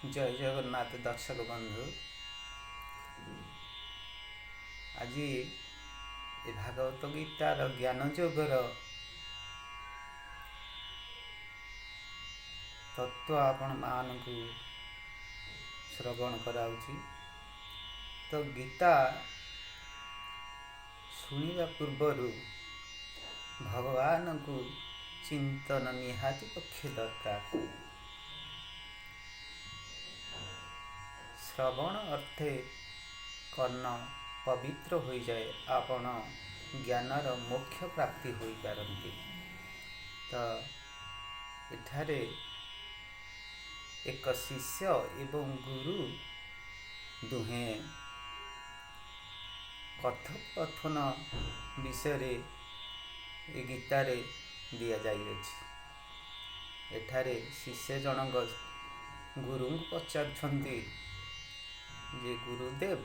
ଜୟ ଜଗନ୍ନାଥ ଦର୍ଶକ ବନ୍ଧୁ। ଆଜି ଏ ଭାଗବତ ଗୀତାର ଜ୍ଞାନ ଯୋଗର ତତ୍ତ୍ୱ ଆପଣମାନଙ୍କୁ ଶ୍ରବଣ କରାଉଛି। ତ ଗୀତା ଶୁଣିବା ପୂର୍ବରୁ ଭଗବାନଙ୍କୁ ଚିନ୍ତନ ନିହାତି ପକ୍ଷେ ଦରକାର। ଶ୍ରବଣ ଅର୍ଥେ କର୍ଣ୍ଣ ପବିତ୍ର ହୋଇଯାଏ, ଆପଣ ଜ୍ଞାନର ମୋକ୍ଷ ପ୍ରାପ୍ତି ହୋଇପାରନ୍ତି। ତ ଏଠାରେ ଏକ ଶିଷ୍ୟ ଏବଂ ଗୁରୁ ଦୁହେଁ କଥୋପକଥନ ବିଷୟରେ ଏ ଗୀତାରେ ଦିଆଯାଇଅଛି। ଏଠାରେ ଶିଷ୍ୟ ଜଣଙ୍କ ଗୁରୁଙ୍କୁ ପଚାରୁଛନ୍ତି ଯେ ଗୁରୁଦେବ,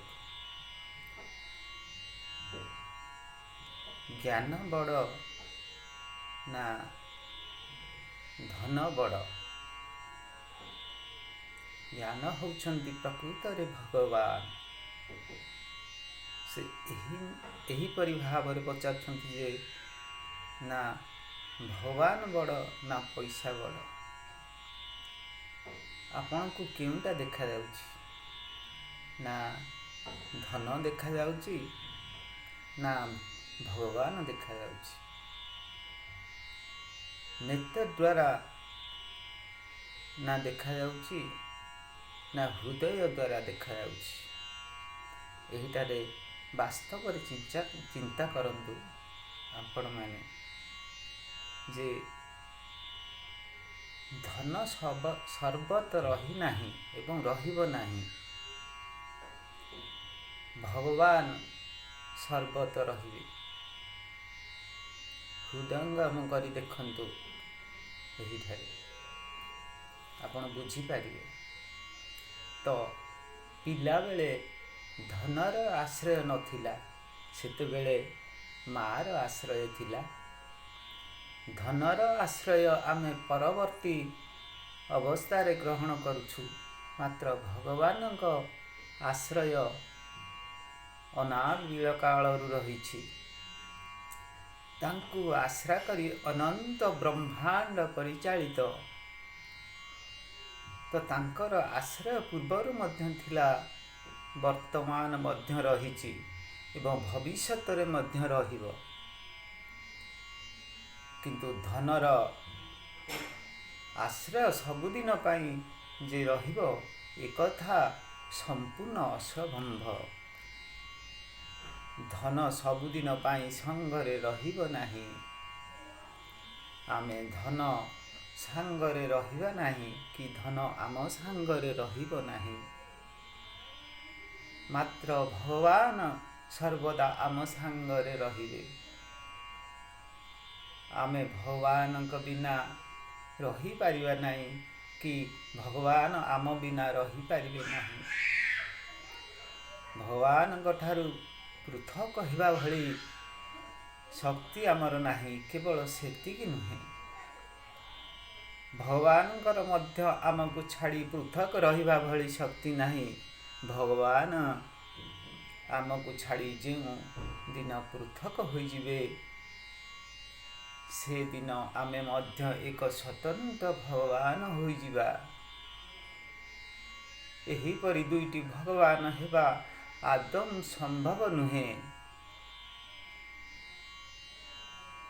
ଜ୍ଞାନ ବଡ଼ ନା ଧନ ବଡ଼? ଜ୍ଞାନ ହେଉଛନ୍ତି ପ୍ରକୃତରେ ଭଗବାନ। ସେ ଏହିପରି ଭାବରେ ପଚାରୁଛନ୍ତି ଯେ ନା ଭଗବାନ ବଡ଼ ନା ପଇସା ବଡ଼? ଆପଣଙ୍କୁ କେଉଁଟା ଦେଖାଯାଉଛି? ନା ଧନ ଦେଖାଯାଉଛି ନା ଭଗବାନ ଦେଖାଯାଉଛି? ନେତ୍ର ଦ୍ୱାରା ନା ଦେଖାଯାଉଛି ନା ହୃଦୟ ଦ୍ୱାରା ଦେଖାଯାଉଛି? ଏହିଟାରେ ବାସ୍ତବରେ ଚିନ୍ତା କରନ୍ତୁ ଆପଣମାନେ ଯେ ଧନ ସର୍ବତ ରହିନାହିଁ ଏବଂ ରହିବ ନାହିଁ, ଭଗବାନ ସର୍ବତ ରହିବେ। ହୃଦୟଙ୍ଗମ କରି ଦେଖନ୍ତୁ, ଏହିଠାରେ ଆପଣ ବୁଝିପାରିବେ। ତ ପିଲାବେଳେ ଧନର ଆଶ୍ରୟ ନଥିଲା, ସେତେବେଳେ ମାଆର ଆଶ୍ରୟ ଥିଲା। ଧନର ଆଶ୍ରୟ ଆମେ ପରବର୍ତ୍ତୀ ଅବସ୍ଥାରେ ଗ୍ରହଣ କରୁଛୁ, ମାତ୍ର ଭଗବାନଙ୍କ ଆଶ୍ରୟ ଅନାବିଳ କାଳରୁ ରହିଛି। ତାଙ୍କୁ ଆଶ୍ରା କରି ଅନନ୍ତ ବ୍ରହ୍ମାଣ୍ଡ ପରିଚାଳିତ। ତ ତାଙ୍କର ଆଶ୍ରୟ ପୂର୍ବରୁ ମଧ୍ୟ ଥିଲା, ବର୍ତ୍ତମାନ ମଧ୍ୟ ରହିଛି ଏବଂ ଭବିଷ୍ୟତରେ ମଧ୍ୟ ରହିବ। କିନ୍ତୁ ଧନର ଆଶ୍ରୟ ସବୁଦିନ ପାଇଁ ଯେ ରହିବ, ଏକଥା ସମ୍ପୂର୍ଣ୍ଣ ଅସମ୍ଭବ। ଧନ ସବୁଦିନ ପାଇଁ ସଙ୍ଗରେ ରହିବ ନାହିଁ। ଆମେ ଧନ ସାଙ୍ଗରେ ରହିବା ନାହିଁ କି ଧନ ଆମ ସାଙ୍ଗରେ ରହିବ ନାହିଁ, ମାତ୍ର ଭଗବାନ ସର୍ବଦା ଆମ ସାଙ୍ଗରେ ରହିବେ। ଆମେ ଭଗବାନଙ୍କ ବିନା ରହିପାରିବା ନାହିଁ କି ଭଗବାନ ଆମ ବିନା ରହିପାରିବେ ନାହିଁ। ଭଗବାନଙ୍କ ଠାରୁ ପୃଥକ ହେବା ଭଳି ଶକ୍ତି ଆମର ନାହିଁ। କେବଳ ସେତିକି ନୁହେଁ, ଭଗବାନଙ୍କର ମଧ୍ୟ ଆମକୁ ଛାଡ଼ି ପୃଥକ ରହିବା ଭଳି ଶକ୍ତି ନାହିଁ। ଭଗବାନ ଆମକୁ ଛାଡ଼ି ଯେଉଁ ଦିନ ପୃଥକ ହୋଇଯିବେ, ସେଦିନ ଆମେ ମଧ୍ୟ ଏକ ସ୍ୱତନ୍ତ୍ର ଭଗବାନ ହୋଇଯିବା। ଏହିପରି ଦୁଇଟି ଭଗବାନ ହେବା ଆଦୌ ସମ୍ଭବ ନୁହେଁ।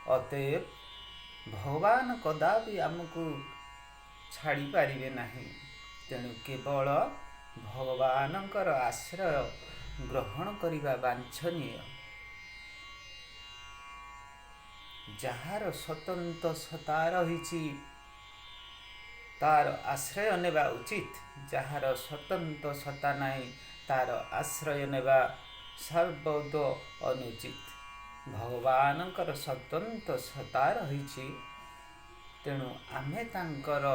ଅତଏବ ଭଗବାନ କଦାପି ଆମକୁ ଛାଡ଼ିପାରିବେ ନାହିଁ। ତେଣୁ କେବଳ ଭଗବାନଙ୍କର ଆଶ୍ରୟ ଗ୍ରହଣ କରିବା ବାଞ୍ଛନୀୟ। ଯାହାର ସ୍ୱତନ୍ତ୍ର ସତ୍ତା ରହିଛି, ତାର ଆଶ୍ରୟ ନେବା ଉଚିତ। ଯାହାର ସ୍ୱତନ୍ତ୍ର ସତ୍ତା ନାହିଁ, ତାର ଆଶ୍ରୟ ନେବା ସର୍ବଦ ଅନୁଚିତ। ଭଗବାନଙ୍କର ସ୍ୱତନ୍ତ୍ର ସତ୍ତା ରହିଛି, ତେଣୁ ଆମେ ତାଙ୍କର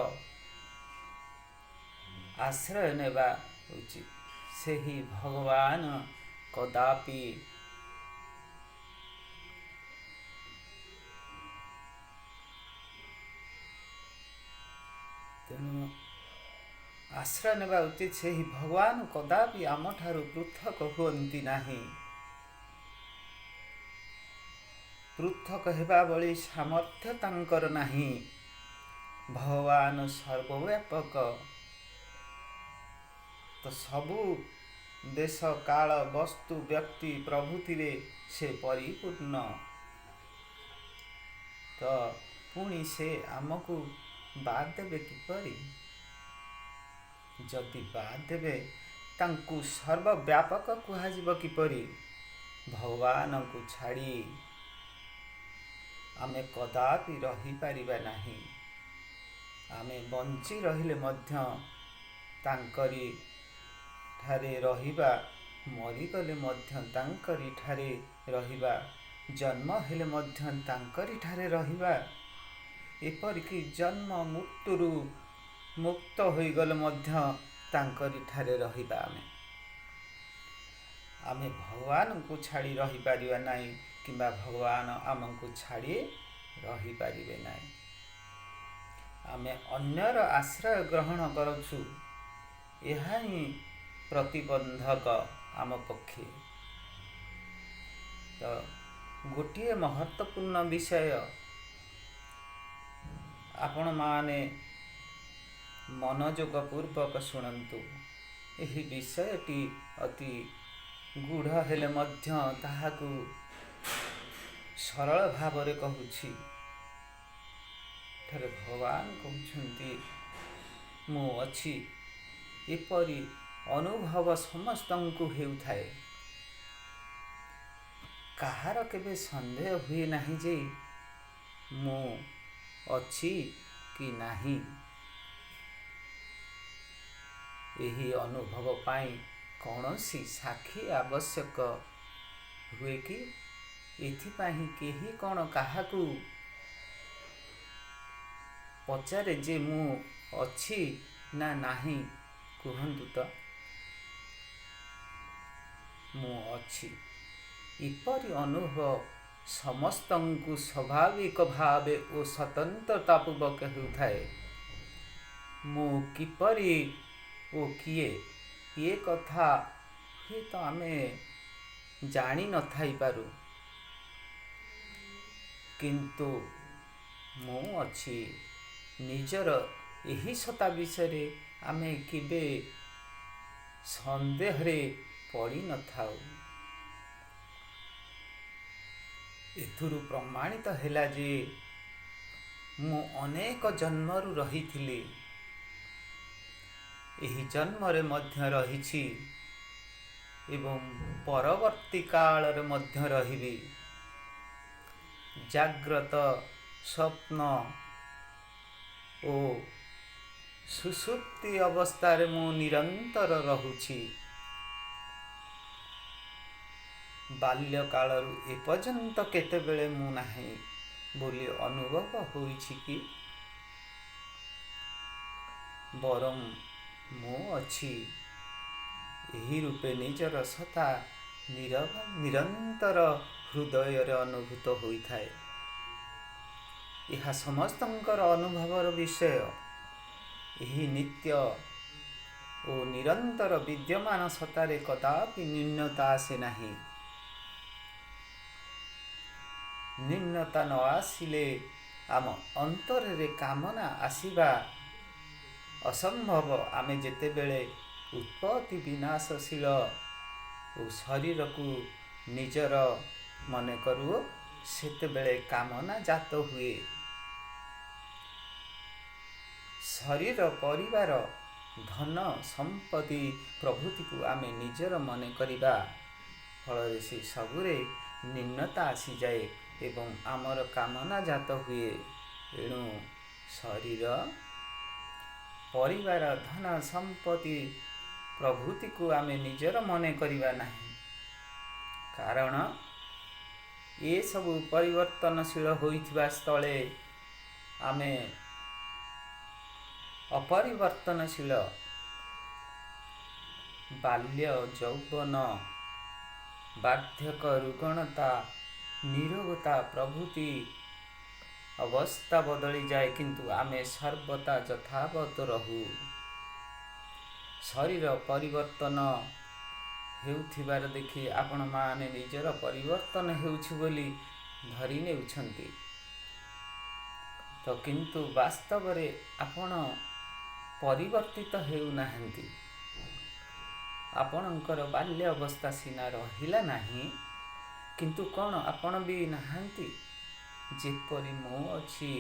ଆଶ୍ରୟ ନେବା ଉଚିତ। ସେହି ଭଗବାନ କଦାପି ତେଣୁ ଆଶ୍ରୟ ନେବା ଉଚିତ, ସେହି ଭଗବାନ କଦାପି ଆମଠାରୁ ପୃଥକ ହୁଅନ୍ତି ନାହିଁ। ପୃଥକ ହେବା ଭଳି ସାମର୍ଥ୍ୟ ତାଙ୍କର ନାହିଁ। ଭଗବାନ ସର୍ବବ୍ୟାପକ, ତ ସବୁ ଦେଶ, କାଳ, ବସ୍ତୁ, ବ୍ୟକ୍ତି ପ୍ରଭୃତିରେ ସେ ପରିପୂର୍ଣ୍ଣ। ତ ପୁଣି ସେ ଆମକୁ ବାଦ ଦେବେ କିପରି? ଯଦି ବାଦ ଦେବେ, ତାଙ୍କୁ ସର୍ବବ୍ୟାପକ କୁହାଯିବ କିପରି? ଭଗବାନଙ୍କୁ ଛାଡ଼ି ଆମେ କଦାପି ରହିପାରିବା ନାହିଁ। ଆମେ ବଞ୍ଚି ରହିଲେ ମଧ୍ୟ ତାଙ୍କରି ଠାରେ ରହିବା, ମରିଗଲେ ମଧ୍ୟ ତାଙ୍କରି ଠାରେ ରହିବା, ଜନ୍ମ ହେଲେ ମଧ୍ୟ ତାଙ୍କରି ଠାରେ ରହିବା, ଏପରିକି ଜନ୍ମ ମୃତ୍ୟୁରୁ ମୁକ୍ତ ହୋଇଗଲେ ମଧ୍ୟ ତାଙ୍କରି ଠାରେ ରହିବା। ଆମେ ଭଗବାନଙ୍କୁ ଛାଡ଼ି ରହିପାରିବା ନାହିଁ କିମ୍ବା ଭଗବାନ ଆମକୁ ଛାଡ଼ି ରହିପାରିବେ ନାହିଁ। ଆମେ ଅନ୍ୟର ଆଶ୍ରୟ ଗ୍ରହଣ କରୁଛୁ, ଏହା ହିଁ ପ୍ରତିବନ୍ଧକ ଆମ ପକ୍ଷେ। ତ ଗୋଟିଏ ମହତ୍ତ୍ୱପୂର୍ଣ୍ଣ ବିଷୟ ଆପଣମାନେ ମନୋଯୋଗ ପୂର୍ବକ ଶୁଣନ୍ତୁ। ଏହି ବିଷୟଟି ଅତି ଗୂଢ଼ ହେଲେ ମଧ୍ୟ ତାହାକୁ ସରଳ ଭାବରେ କହୁଛି। ଏଠାରେ ଭଗବାନ କହୁଛନ୍ତି, ମୁଁ ଅଛି, ଏପରି ଅନୁଭବ ସମସ୍ତଙ୍କୁ ହେଉଥାଏ। କାହାର କେବେ ସନ୍ଦେହ ହୁଏ ନାହିଁ ଯେ ମୁଁ ଅଛି କି ନାହିଁ। ଏହି ଅନୁଭବ ପାଇଁ କୌଣସି ସାକ୍ଷୀ ଆବଶ୍ୟକ ହୁଏ କି? ଏଥିପାଇଁ କେହି କ'ଣ କାହାକୁ ପଚାରେ ଯେ ମୁଁ ଅଛି ନା ନାହିଁ? କୁହନ୍ତୁ ତ। ମୁଁ ଅଛି, ଏପରି ଅନୁଭବ ସମସ୍ତଙ୍କୁ ସ୍ୱାଭାବିକ ଭାବେ ଓ ସ୍ୱତନ୍ତ୍ରତା ପୂର୍ବକ ହେଉଥାଏ। ମୁଁ କିପରି ଓ କିଏ, ଏ କଥା ହୁଏତ ଆମେ ଜାଣିନଥାଇପାରୁ, କିନ୍ତୁ ମୁଁ ଅଛି, ନିଜର ଏହି ସତ୍ତା ବିଷୟରେ ଆମେ କେବେ ସନ୍ଦେହରେ ପଡ଼ିନଥାଉ। ଏଥିରୁ ପ୍ରମାଣିତ ହେଲା ଯେ ମୁଁ ଅନେକ ଜନ୍ମରୁ ରହିଥିଲି, ଏହି ଜନ୍ମରେ ମଧ୍ୟ ରହିଛି ଏବଂ ପରବର୍ତ୍ତୀ କାଳରେ ମଧ୍ୟ ରହିବି। ଜାଗ୍ରତ, ସ୍ୱପ୍ନ ଓ ସୁଷୁପ୍ତି ଅବସ୍ଥାରେ ମୁଁ ନିରନ୍ତର ରହୁଛି। ବାଲ୍ୟକାଳରୁ ଏପର୍ଯ୍ୟନ୍ତ କେତେବେଳେ ମୁଁ ନାହିଁ ବୋଲି ଅନୁଭବ ହୋଇଛି କି? ବରଂ ମୁଁ ଅଛି, ଏହି ରୂପେ ନିଜର ସତ୍ତା ନିରନ୍ତର ହୃଦୟରେ ଅନୁଭୂତ ହୋଇଥାଏ। ଏହା ସମସ୍ତଙ୍କର ଅନୁଭବର ବିଷୟ। ଏହି ନିତ୍ୟ ଓ ନିରନ୍ତର ବିଦ୍ୟମାନ ସତ୍ତାରେ କଦାପି ନ୍ୟୁନତା ଆସେ ନାହିଁ। ନ୍ୟୁନତା ନ ଆସିଲେ ଆମ ଅନ୍ତରରେ କାମନା ଆସିବା ଅସମ୍ଭବ। ଆମେ ଯେତେବେଳେ ଉତ୍ପତ୍ତି ବିନାଶଶୀଳ ଓ ଶରୀରକୁ ନିଜର ମନେ କରୁ, ସେତେବେଳେ କାମନା ଜାତ ହୁଏ। ଶରୀର, ପରିବାର, ଧନ ସମ୍ପତ୍ତି ପ୍ରଭୃତିକୁ ଆମେ ନିଜର ମନେ କରିବା ଫଳରେ ସେ ସବୁରେ ନ୍ୟୁନତା ଆସିଯାଏ ଏବଂ ଆମର କାମନା ଜାତ ହୁଏ। ଏଣୁ ଶରୀର, ପରିବାର, ଧନ ସମ୍ପତ୍ତି ପ୍ରଭୃତିକୁ ଆମେ ନିଜର ମନେ କରିବା ନାହିଁ, କାରଣ ଏସବୁ ପରିବର୍ତ୍ତନଶୀଳ ହୋଇଥିବା ସ୍ଥଳେ ଆମେ ଅପରିବର୍ତ୍ତନଶୀଳ। ବାଲ୍ୟ, ଯୌବନ, ବାର୍ଦ୍ଧକ୍ୟ, ରୁଗ୍ଣତା, ନିରୋଗତା ପ୍ରଭୃତି ଅବସ୍ଥା ବଦଳିଯାଏ, କିନ୍ତୁ ଆମେ ସର୍ବଦା ଯଥାବତ୍ ରହୁ। ଶରୀର ପରିବର୍ତ୍ତନ ହେଉଥିବାର ଦେଖି ଆପଣମାନେ ନିଜର ପରିବର୍ତ୍ତନ ହେଉଛି ବୋଲି ଧରି ନେଉଛନ୍ତି ତ, କିନ୍ତୁ ବାସ୍ତବରେ ଆପଣ ପରିବର୍ତ୍ତିତ ହେଉନାହାନ୍ତି। ଆପଣଙ୍କର ବାଲ୍ୟ ଅବସ୍ଥା ସିନା ରହିଲା ନାହିଁ, କିନ୍ତୁ କ'ଣ ଆପଣ ବି ନାହାନ୍ତି? ଯେପରି ମୁଁ ଅଛି,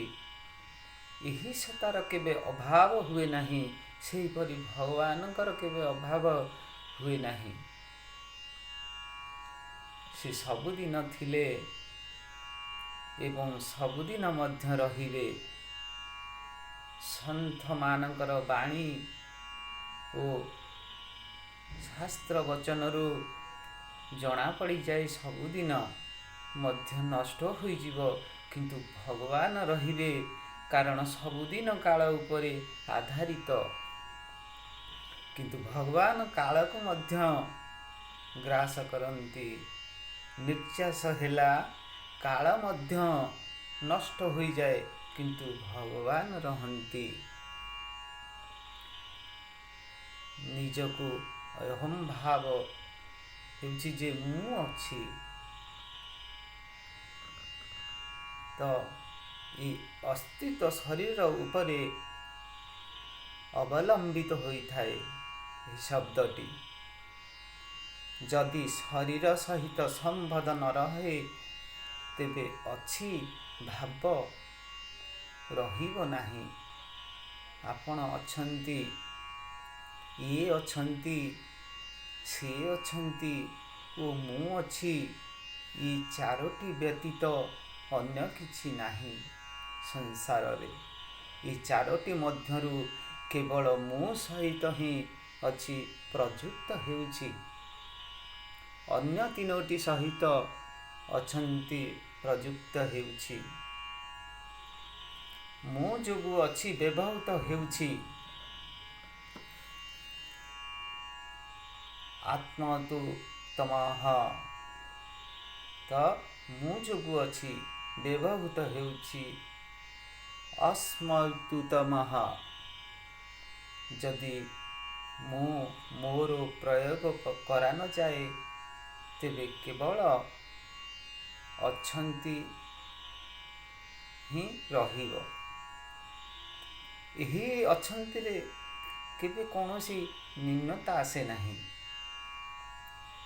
ଏହି ସତ୍ତାର କେବେ ଅଭାବ ହୁଏ ନାହିଁ, ସେହିପରି ଭଗବାନଙ୍କର କେବେ ଅଭାବ ହୁଏ ନାହିଁ। ସେ ସବୁଦିନ ଥିଲେ ଏବଂ ସବୁଦିନ ମଧ୍ୟ ରହିବେ। ସନ୍ଥମାନଙ୍କର ବାଣୀ ଓ ଶାସ୍ତ୍ର ବଚନରୁ ଜଣାପଡ଼ିଯାଏ, ସବୁଦିନ ମଧ୍ୟ ନଷ୍ଟ ହୋଇଯିବ, କିନ୍ତୁ ଭଗବାନ ରହିବେ, କାରଣ ସବୁଦିନ କାଳ ଉପରେ ଆଧାରିତ। କିନ୍ତୁ ଭଗବାନ କାଳକୁ ମଧ୍ୟ ଗ୍ରାସ କରନ୍ତି। ନିଶ୍ୱାସ ହେଲା, କାଳ ମଧ୍ୟ ନଷ୍ଟ ହୋଇଯାଏ, କିନ୍ତୁ ଭଗବାନ ରହନ୍ତି। ନିଜକୁ ଅହଂ ଭାବ ହେଉଛି ଯେ ମୁଁ ଅଛି ତ, ଏ ଅସ୍ତିତ୍ୱ ଶରୀର ଉପରେ ଅବଲମ୍ବିତ ହୋଇଥାଏ। ଏହି ଶବ୍ଦଟି ଯଦି ଶରୀର ସହିତ ସମ୍ବନ୍ଧ ନ ରହେ, ତେବେ ଅଛି ଭାବ ରହିବ ନାହିଁ। ଆପଣ ଅଛନ୍ତି, ଇଏ ଅଛନ୍ତି, ସେ ଅଛନ୍ତି ଓ ମୁଁ ଅଛି, ଏ ଚାରୋଟି ବ୍ୟତୀତ ଅନ୍ୟ କିଛି ନାହିଁ ସଂସାରରେ। ଏ ଚାରୋଟି ମଧ୍ୟରୁ କେବଳ ମୁଁ ସହିତ ହିଁ ଅଛି ପ୍ରଯୁକ୍ତ ହେଉଛି। ଅନ୍ୟ ତିନୋଟି ସହିତ ଅଛନ୍ତି ପ୍ରଯୁକ୍ତ ହେଉଛି। ମୁଁ ଯୋଗୁଁ ଅଛି ବ୍ୟବହୃତ ହେଉଛି। ଆତ୍ମତୁ ତମଃ ତ, ମୁଁ ଯୋଗୁଁ ଅଛି ବ୍ୟବହୃତ ହେଉଛି। ଅସ୍ମତୁତମଃ, ଯଦି ମୁଁ ମୋର ପ୍ରୟୋଗ କରାନଯାଏ, ତେବେ କେବଳ ଅଛନ୍ତି ହିଁ ରହିବ। ଏହି ଅଛନ୍ତିରେ କେବେ କୌଣସି ନ୍ୟୁନତା ଆସେ ନାହିଁ,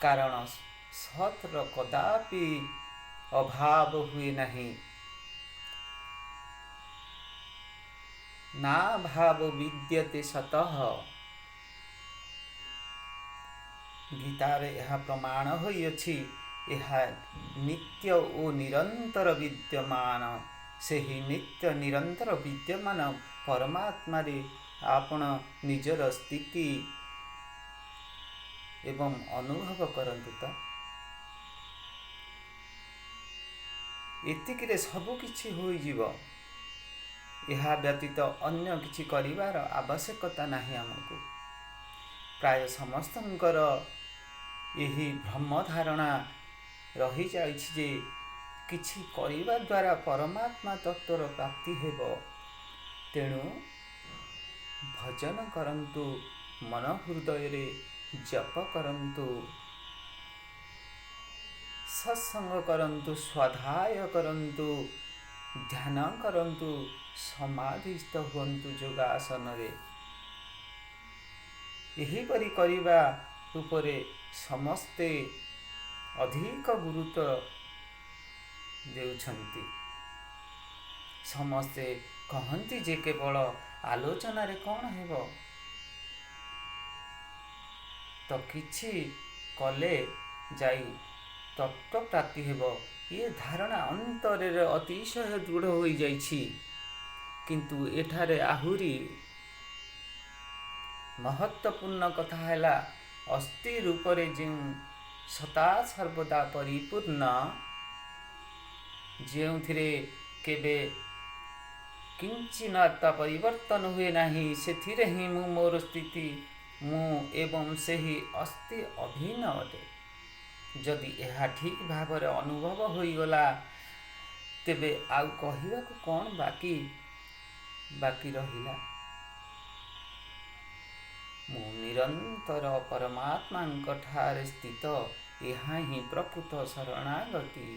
କାରଣ ସତ୍ର କଦାପି ଅଭାବ ହୁଏ ନାହିଁ। ନା ଭାବ ବିଦ୍ୟତେ ସତଃ। ଗୀତାରେ ଏହା ପ୍ରମାଣ ହୋଇଅଛି। ଏହା ନିତ୍ୟ ଓ ନିରନ୍ତର ବିଦ୍ୟମାନ। ସେହି ନିତ୍ୟ ନିରନ୍ତର ବିଦ୍ୟମାନ ପରମାତ୍ମାରେ ଆପଣ ନିଜର ସ୍ଥିତି ଏବଂ ଅନୁଭବ କରନ୍ତୁ ତ, ଏତିକିରେ ସବୁ କିଛି ହୋଇଯିବ। ଏହା ବ୍ୟତୀତ ଅନ୍ୟ କିଛି କରିବାର ଆବଶ୍ୟକତା ନାହିଁ ଆମକୁ। ପ୍ରାୟ ସମସ୍ତଙ୍କର ଏହି ଭ୍ରମ ଧାରଣା ରହିଯାଇଛି ଯେ କିଛି କରିବା ଦ୍ୱାରା ପରମାତ୍ମା ତତ୍ତ୍ୱର ପ୍ରାପ୍ତି ହେବ। ତେଣୁ ଭଜନ କରନ୍ତୁ, ମନ ହୃଦୟରେ ଜପ କରନ୍ତୁ, ସତ୍ସଙ୍ଗ କରନ୍ତୁ, ସ୍ୱାଧ୍ୟାୟ କରନ୍ତୁ, ଧ୍ୟାନ କରନ୍ତୁ, ସମାଧିସ୍ଥ ହୁଅନ୍ତୁ ଯୋଗାସନରେ। ଏହିପରି କରିବା ଉପରେ ସମସ୍ତେ ଅଧିକ ଗୁରୁତ୍ୱ ଦେଉଛନ୍ତି। ସମସ୍ତେ କହନ୍ତି ଯେ କେବଳ ଆଲୋଚନାରେ କ'ଣ ହେବ ତ, କିଛି କଲେ ଯାଇ ତତ୍ତ୍ୱ ପ୍ରାପ୍ତି ହେବ। ଏ ଧାରଣା ଅନ୍ତରରେ ଅତିଶୟ ଦୃଢ଼ ହୋଇଯାଇଛି। କିନ୍ତୁ ଏଠାରେ ଆହୁରି ମହତ୍ତ୍ୱପୂର୍ଣ୍ଣ କଥା ହେଲା, ଅସ୍ଥି ରୂପରେ ଯେଉଁ ସତା ସର୍ବଦା ପରିପୂର୍ଣ୍ଣ, ଯେଉଁଥିରେ କେବେ କିଞ୍ଚିତ ପରିବର୍ତ୍ତନ ହୁଏ ନାହିଁ, ସେଥିରେ ହିଁ ମୁଁ ମୋର ସ୍ଥିତି। ମୁଁ ଏବଂ ସେହି ଅସ୍ଥି ଅଭିନ୍ନ ଅଟେ। ଯଦି ଏହା ଠିକ୍ ଭାବରେ ଅନୁଭବ ହୋଇଗଲା, ତେବେ ଆଉ କହିବାକୁ କ'ଣ ବାକି ରହିଲା? ମୁଁ ନିରନ୍ତର ପରମାତ୍ମାଙ୍କ ଠାରେ ସ୍ଥିତ, ଏହା ହିଁ ପ୍ରକୃତ ଶରଣାଗତି।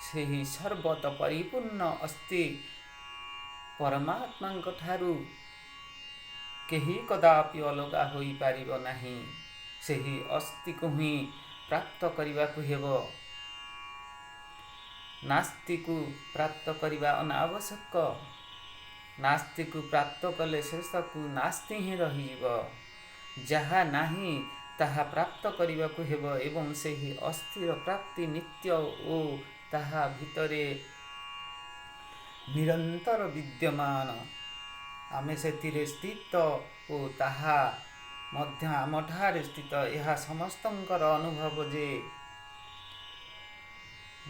ସେହି ସର୍ବତ ପରିପୂର୍ଣ୍ଣ ଅସ୍ତି ପରମାତ୍ମାଙ୍କ ଠାରୁ କେହି କଦାପି ଅଲଗା ହୋଇପାରିବ ନାହିଁ। ସେହି ଅସ୍ତିକୁ ହିଁ ପ୍ରାପ୍ତ କରିବାକୁ ହେବ। ନାସ୍ତିକୁ ପ୍ରାପ୍ତ କରିବା ଅନାବଶ୍ୟକ। ନାସ୍ତିକୁ ପ୍ରାପ୍ତ କଲେ ଶେଷକୁ ନାସ୍ତି ହିଁ ରହିଯିବ। ଯାହା ନାହିଁ, ତାହା ପ୍ରାପ୍ତ କରିବାକୁ ହେବ ଏବଂ ସେହି ଅସ୍ଥିର ପ୍ରାପ୍ତି ନିତ୍ୟ ଓ ତାହା ଭିତରେ ନିରନ୍ତର ବିଦ୍ୟମାନ। ଆମେ ସେଥିରେ ସ୍ଥିତ ଓ ତାହା ମଧ୍ୟ ଆମଠାରେ ସ୍ଥିତ। ଏହା ସମସ୍ତଙ୍କର ଅନୁଭବ ଯେ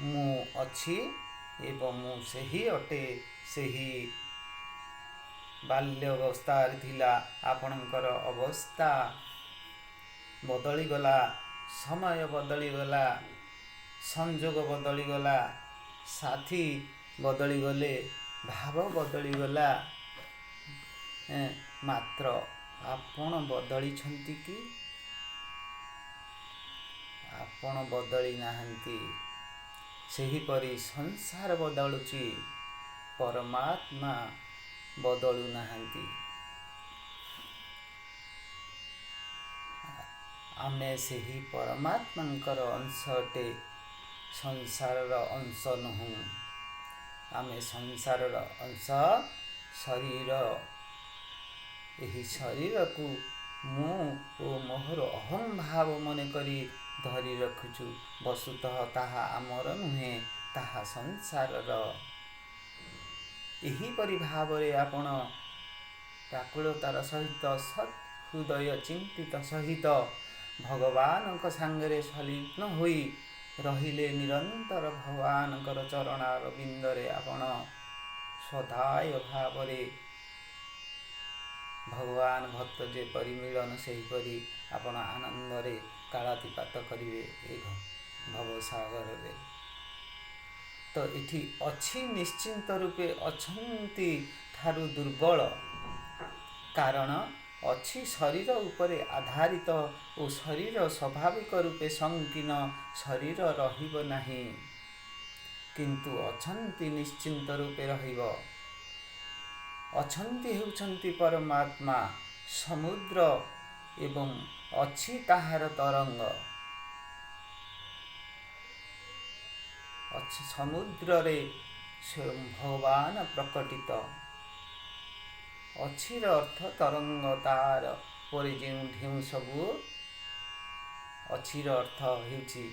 ମୁଁ ଅଛି ଏବଂ ମୁଁ ସେହି ଅଟେ। ସେହି ବାଲ୍ୟ ଅବସ୍ଥାରେ ଥିଲା ଆପଣଙ୍କର ଅବସ୍ଥା ବଦଳିଗଲା, ସମୟ ବଦଳିଗଲା, ସଂଯୋଗ ବଦଳିଗଲା, ସାଥୀ ବଦଳିଗଲେ, ଭାବ ବଦଳିଗଲା, ମାତ୍ର ଆପଣ ବଦଳିଛନ୍ତି କି? ଆପଣ ବଦଳି ନାହାନ୍ତି। ସେହିପରି ସଂସାର ବଦଳୁଛି, ପରମାତ୍ମା ବଦଳୁ ନାହାନ୍ତି। ଆମେ ସେହି ପରମାତ୍ମାଙ୍କର ଅଂଶ ଅଟେ, ସଂସାରର ଅଂଶ ନୁହଁ। ଆମେ ସଂସାରର ଅଂଶ ଶରୀର। ଏହି ଶରୀରକୁ ମୁଁ ଓ ମୋହର ଅହଂ ଭାବ ମନେ କରି ଧରି ରଖୁଛୁ। ବସ୍ତୁତଃ ତାହା ଆମର ନୁହେଁ, ତାହା ସଂସାରର। ଏହିପରି ଭାବରେ ଆପଣ ବ୍ୟାକୁଳତାର ସହିତ, ସତ୍ ହୃଦୟ ଚିନ୍ତିତ ସହିତ ଭଗବାନଙ୍କ ସାଙ୍ଗରେ ସଂଲଗ୍ନ ହୋଇ ରହିଲେ, ନିରନ୍ତର ଭଗବାନଙ୍କର ଚରଣାରବିନ୍ଦରେ ଆପଣ ସ୍ୱଧାୟ ଭାବରେ ଭଗବାନ ଭକ୍ତ ଯେପରି ମିଳନ, ସେହିପରି ଆପଣ ଆନନ୍ଦରେ କାଳାତିପାତ କରିବେ ଏ ଭବସାଗରରେ। ତ ଏଠି ଅଛି ନିଶ୍ଚିନ୍ତ ରୂପେ ଅଛନ୍ତି ଠାରୁ ଦୁର୍ବଳ, କାରଣ ଅଛି ଶରୀର ଉପରେ ଆଧାରିତ ଓ ଶରୀର ସ୍ୱାଭାବିକ ରୂପେ ସଂକୀର୍ଣ୍ଣ, ଶରୀର ରହିବ ନାହିଁ। କିନ୍ତୁ ଅଛନ୍ତି ନିଶ୍ଚିନ୍ତ ରୂପେ ରହିବ। ଅଛନ୍ତି ହେଉଛନ୍ତି ପରମାତ୍ମା ସମୁଦ୍ର ଏବଂ ଅଛି ତାହାର ତରଙ୍ଗ ଅଛି। ସମୁଦ୍ରରେ ସ୍ୱୟଂ ଭଗବାନ ପ୍ରକଟିତ। ଅଛିର ଅର୍ଥ ତରଙ୍ଗ, ତାର ପରେ ଯେଉଁ ଢେଉଁ ସବୁ, ଅଛିର ଅର୍ଥ ହେଉଛି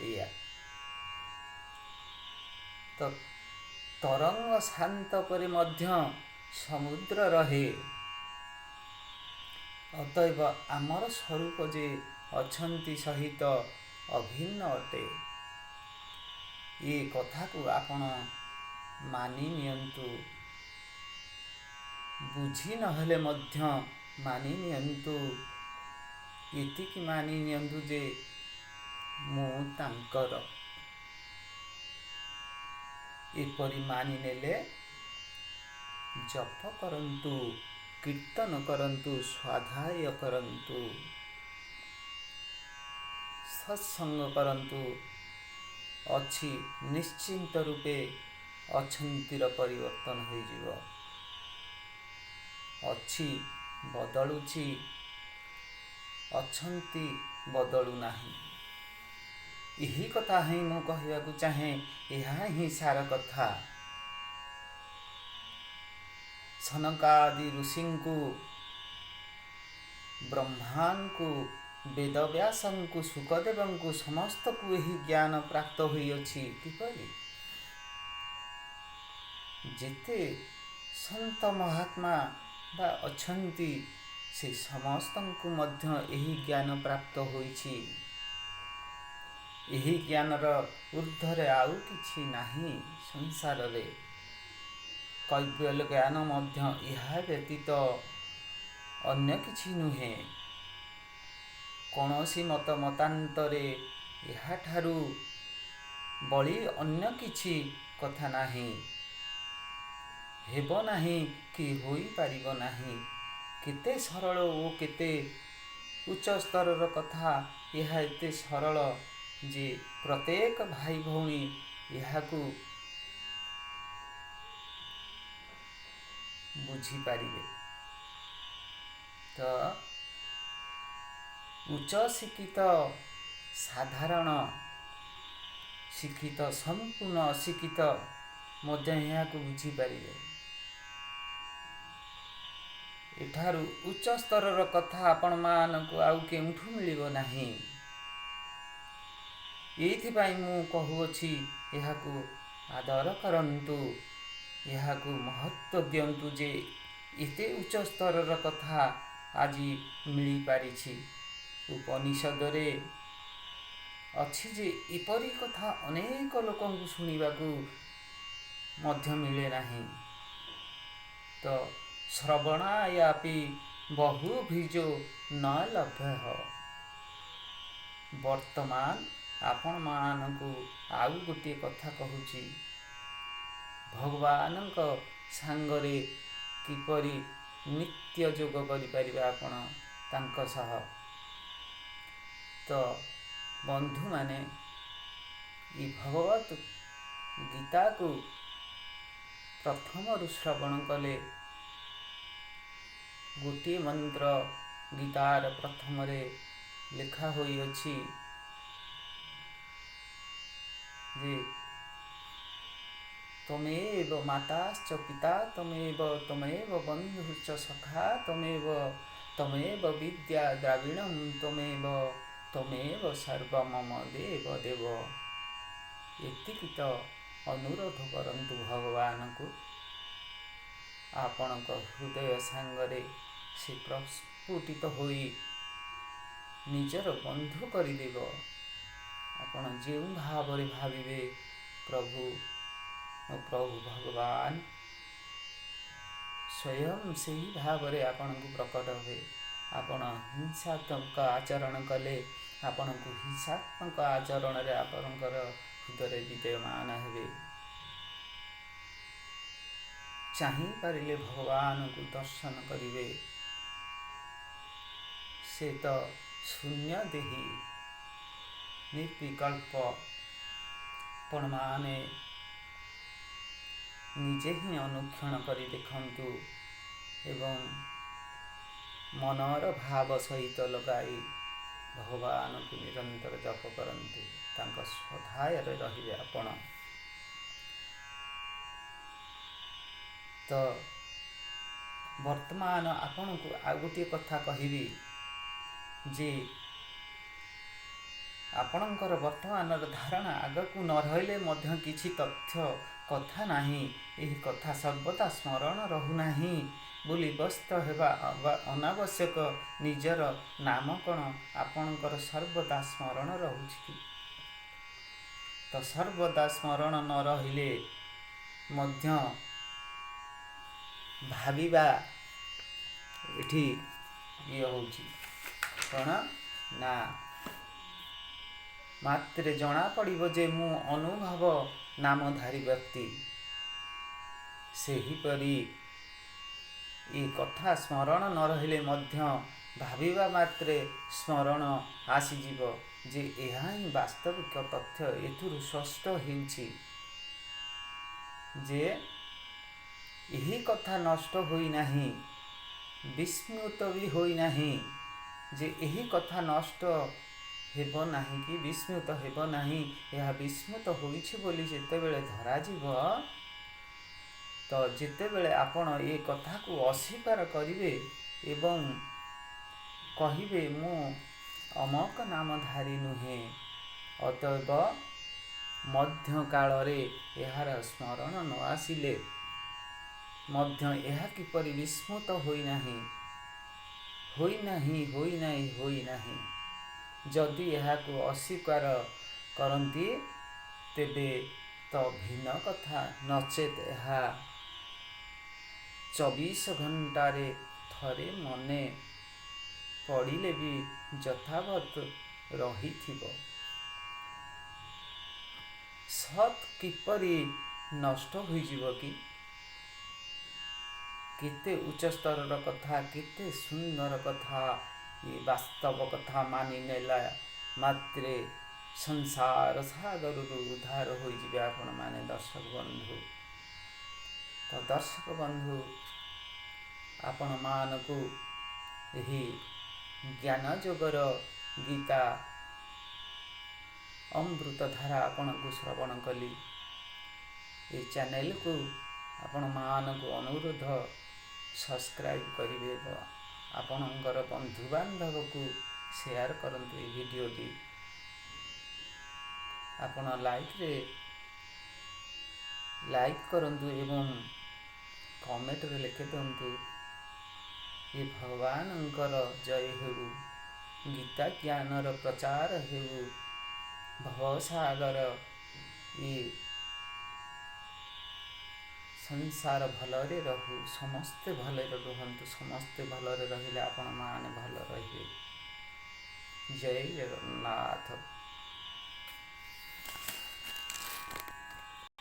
ଏଇଆ। ତ ତରଙ୍ଗ ଶାନ୍ତ ପରେ ମଧ୍ୟ ସମୁଦ୍ର ରହେ। ଅତଏବ ଆମର ସ୍ୱରୂପ ଯେ ଅଛନ୍ତି ସହିତ ଅଭିନ୍ନ ଅଟେ, ଏ କଥାକୁ ଆପଣ ମାନି ନିଅନ୍ତୁ। ବୁଝି ନହେଲେ ମଧ୍ୟ ମାନି ନିଅନ୍ତୁ। ଏତିକି ମାନି ନିଅନ୍ତୁ ଯେ ମୁଁ ତାଙ୍କର। ଏପରି ମାନିନେଲେ ଜପ କରନ୍ତୁ, କୀର୍ତ୍ତନ କରନ୍ତୁ, ସ୍ୱାଧ୍ୟାୟ କରନ୍ତୁ, ସତ୍ସଙ୍ଗ କରନ୍ତୁ, ଅଛି ନିଶ୍ଚିନ୍ତ ରୂପେ ଅଛନ୍ତିର ପରିବର୍ତ୍ତନ ହୋଇଯିବ। ଅଛି ବଦଳୁଛି, ଅଛନ୍ତି ବଦଳୁ ନାହିଁ। ଏହି କଥା ହିଁ ମୁଁ କହିବାକୁ ଚାହେଁ। ଏହା ହିଁ ସାର କଥା। ସନକାଦି ଋଷିଙ୍କୁ, ବ୍ରହ୍ମାଙ୍କୁ, ବେଦବ୍ୟାସଙ୍କୁ, ଶୁକଦେବଙ୍କୁ, ସମସ୍ତକୁ ଏହି ଜ୍ଞାନ ପ୍ରାପ୍ତ ହୋଇଅଛି। କିପରି? ଯେତେ ସନ୍ତ ମହାତ୍ମା ବା ଅଛନ୍ତି, ସେ ସମସ୍ତଙ୍କୁ ମଧ୍ୟ ଏହି ଜ୍ଞାନ ପ୍ରାପ୍ତ ହୋଇଛି। ଏହି ଜ୍ଞାନର ଊର୍ଦ୍ଧ୍ୱରେ ଆଉ କିଛି ନାହିଁ ସଂସାରରେ। କୈବଲ୍ୟ ଜ୍ଞାନ ମଧ୍ୟ ଏହା ବ୍ୟତୀତ ଅନ୍ୟ କିଛି ନୁହେଁ। କୌଣସି ମତ ମତାନ୍ତରେ ଏହାଠାରୁ ବଳି ଅନ୍ୟ କିଛି କଥା ନାହିଁ, ହେବ ନାହିଁ କି ହୋଇପାରିବ ନାହିଁ। କେତେ ସରଳ ଓ କେତେ ଉଚ୍ଚ ସ୍ତରର କଥା। ଏହା ଏତେ ସରଳ ଯେ ପ୍ରତ୍ୟେକ ଭାଇ ଭଉଣୀ ଏହାକୁ ବୁଝିପାରିବେ। ତ ଉଚ୍ଚ ଶିକ୍ଷିତ, ସାଧାରଣ ଶିକ୍ଷିତ, ସମ୍ପୂର୍ଣ୍ଣ ଅଶିକ୍ଷିତ ମଧ୍ୟ ଏହାକୁ ବୁଝିପାରିବେ। ଏଠାରୁ ଉଚ୍ଚ ସ୍ତରର କଥା ଆପଣମାନଙ୍କୁ ଆଉ କେଉଁଠୁ ମିଳିବ ନାହିଁ। ଏଇଥିପାଇଁ ମୁଁ କହୁଅଛି, ଏହାକୁ ଆଦର କରନ୍ତୁ, ଏହାକୁ ମହତ୍ଵ ଦିଅନ୍ତୁ ଯେ ଏତେ ଉଚ୍ଚ ସ୍ତରର କଥା ଆଜି ମିଳିପାରିଛି। ଉପନିଷଦରେ ଅଛି ଯେ ଏପରି କଥା ଅନେକ ଲୋକଙ୍କୁ ଶୁଣିବାକୁ ମଧ୍ୟ ମିଳେ ନାହିଁ। ତ ଶ୍ରବଣାୟାପି ବହୁଭିଜୋ ନ ଲଭ୍ୟ। ବର୍ତ୍ତମାନ ଆପଣମାନଙ୍କୁ ଆଉ ଗୋଟିଏ କଥା କହୁଛି, ଭଗବାନଙ୍କ ସାଙ୍ଗରେ କିପରି ନିତ୍ୟ ଯୋଗ କରିପାରିବେ ଆପଣ ତାଙ୍କ ସହ। ତ ବନ୍ଧୁମାନେ, ଏ ଭଗବତ ଗୀତାକୁ ପ୍ରଥମରୁ ଶ୍ରବଣ କଲେ, ଗୋଟିଏ ମନ୍ତ୍ର ଗୀତାର ପ୍ରଥମରେ ଲେଖା ହୋଇଅଛି ଯେ ତ୍ୱମେବ ମାତାଶ୍ଚ ପିତା ତ୍ୱମେବ, ତ୍ୱମେବ ବନ୍ଧୁଶ୍ଚ ସଖା ତ୍ୱମେବ, ତ୍ୱମେବ ବିଦ୍ୟା ଦ୍ରାବିଣಂ ତ୍ୱମେବ, ତ୍ୱମେବ ସର୍ବମମ ଦେବ ଦେବ। ଏତିକି ତ ଅନୁରୋଧ କରନ୍ତୁ ଭଗବାନଙ୍କୁ, ଆପଣଙ୍କ ହୃଦୟ ସାଙ୍ଗରେ ସେ ପ୍ରସ୍ଫୁଟିତ ହୋଇ ନିଜର ବନ୍ଧୁ କରିଦେବ। ଆପଣ ଯେଉଁ ଭାବରେ ଭାବିବେ, ପ୍ରଭୁ ମୋ ପ୍ରଭୁ ଭଗବାନ ସ୍ୱୟଂ ସେହି ଭାବରେ ଆପଣଙ୍କୁ ପ୍ରକଟ ହୁଏ। ଆପଣ ହିଂସାତ୍ମକ ଆଚରଣ କଲେ ଆପଣଙ୍କୁ ହିଂସାତ୍ମକ ଆଚରଣରେ ଆପଣଙ୍କର ହୃଦୟରେ ବିଦ୍ୟମାନ ହେବେ। ଚାହିଁପାରିଲେ ଭଗବାନଙ୍କୁ ଦର୍ଶନ କରିବେ। ସେ ତ ଶୂନ୍ୟ ଦେହୀ, ନିର୍ବିକଳ୍ପ। ଆପଣମାନେ ନିଜେ ହିଁ ଅନୁକ୍ଷଣ କରି ଦେଖନ୍ତୁ ଏବଂ ମନର ଭାବ ସହିତ ଲଗାଇ ଭଗବାନଙ୍କୁ ନିରନ୍ତର ଜପ କରନ୍ତୁ, ତାଙ୍କ ସ୍ୱଧାୟରେ ରହିବେ ଆପଣ। ତ ବର୍ତ୍ତମାନ ଆପଣଙ୍କୁ ଆଉ ଗୋଟିଏ କଥା କହିବି ଯେ ଆପଣଙ୍କର ବର୍ତ୍ତମାନର ଧାରଣା ଆଗକୁ ନ ରହିଲେ ମଧ୍ୟ କିଛି ତଥ୍ୟ କଥା ନାହିଁ, ଏହି କଥା ସର୍ବଦା ସ୍ମରଣ ରହୁନାହିଁ ବୋଲି ବ୍ୟସ୍ତ ହେବା ଅନାବଶ୍ୟକ। ନିଜର ନାମ କ'ଣ ଆପଣଙ୍କର ସର୍ବଦା ସ୍ମରଣ ରହୁଛି କି? ତ ସର୍ବଦା ସ୍ମରଣ ନ ରହିଲେ ମଧ୍ୟ ଭାବିବା ଏଠି ଇଏ ହେଉଛି କ'ଣ ନା, ମାତ୍ରେ ଜଣା ପଡ଼ିବ ଯେ ମୁଁ ଅନୁଭବ ନାମଧାରୀ ବ୍ୟକ୍ତି। ସେହିପରି ଏ କଥା ସ୍ମରଣ ନ ରହିଲେ ମଧ୍ୟ ଭାବିବା ମାତ୍ରେ ସ୍ମରଣ ଆସିଯିବ ଯେ ଏହା ହିଁ ବାସ୍ତବିକ ତଥ୍ୟ। ଏଥିରୁ ସ୍ପଷ୍ଟ ହେଉଛି ଯେ ଏହି କଥା ନଷ୍ଟ ହୋଇନାହିଁ, ବିସ୍ମୃତ ବି ହୋଇନାହିଁ। ଯେ ଏହି କଥା ନଷ୍ଟ ହେବ ନାହିଁ କି ବିସ୍ମୃତ ହେବ ନାହିଁ। ଏହା ବିସ୍ମୃତ ହୋଇଛି ବୋଲି ଯେତେବେଳେ ଧରାଯିବ, ତ ଯେତେବେଳେ ଆପଣ ଏ କଥାକୁ ଅସ୍ୱୀକାର କରିବେ ଏବଂ କହିବେ ମୁଁ ଅମକ ନାମଧାରୀ ନୁହେଁ, ଅତଏବ ମଧ୍ୟକାଳରେ ଏହାର ସ୍ମରଣ ନ ଆସିଲେ ମଧ୍ୟ ଏହା କିପରି ବିସ୍ମୃତ ହୋଇନାହିଁ, ହୋଇନାହିଁ, ହୋଇନାହିଁ, ହୋଇନାହିଁ। ଯଦି ଏହାକୁ ଅସ୍ୱୀକାର କରନ୍ତି ତେବେ ତ ଭିନ୍ନ କଥା, ନଚେତ୍ ଏହା 24 ଘଣ୍ଟାରେ ଥରେ ମନେ ପଡ଼ିଲେ ବି ଯଥାବତ୍ ରହିଥିବ। ସତ୍ କିପରି ନଷ୍ଟ ହୋଇଯିବ କି? କେତେ ଉଚ୍ଚ ସ୍ତରର କଥା, କେତେ ସୁନ୍ଦର କଥା। ଏ ବାସ୍ତବ କଥା ମାନି ନେଲା ମାତ୍ରେ ସଂସାର ସାଗରରୁ ଉଦ୍ଧାର ହୋଇଯିବେ ଆପଣମାନେ, ଦର୍ଶକ ବନ୍ଧୁ। ତ ଦର୍ଶକ ବନ୍ଧୁ, ଆପଣମାନଙ୍କୁ ଏହି ଜ୍ଞାନ ଯୋଗର ଗୀତା ଅମୃତଧାରା ଆପଣଙ୍କୁ ଶ୍ରବଣ କଲି। ଏ ଚ୍ୟାନେଲକୁ ଆପଣମାନଙ୍କୁ ଅନୁରୋଧ, ସବସ୍କ୍ରାଇବ୍ କରିବେ, ଆପଣଙ୍କର ବନ୍ଧୁବାନ୍ଧବକୁ ସେୟାର କରନ୍ତୁ ଏ ଭିଡ଼ିଓଟି। ଆପଣ ଲାଇକ୍ରେ ଲାଇକ୍ କରନ୍ତୁ ଏବଂ କମେଣ୍ଟରେ ଲେଖିଦିଅନ୍ତୁ, ଏ ଭଗବାନଙ୍କର ଜୟ ହେଉ, ଗୀତା ଜ୍ଞାନର ପ୍ରଚାର ହେଉ, ଭବସାଗର ଏ ସଂସାର ଭଲରେ ରହୁ, ସମସ୍ତେ ଭଲରେ ରୁହନ୍ତୁ। ସମସ୍ତେ ଭଲରେ ରହିଲେ ଆପଣମାନେ ଭଲ ରହିବେ। ଜୟ ଜଗନ୍ନାଥ।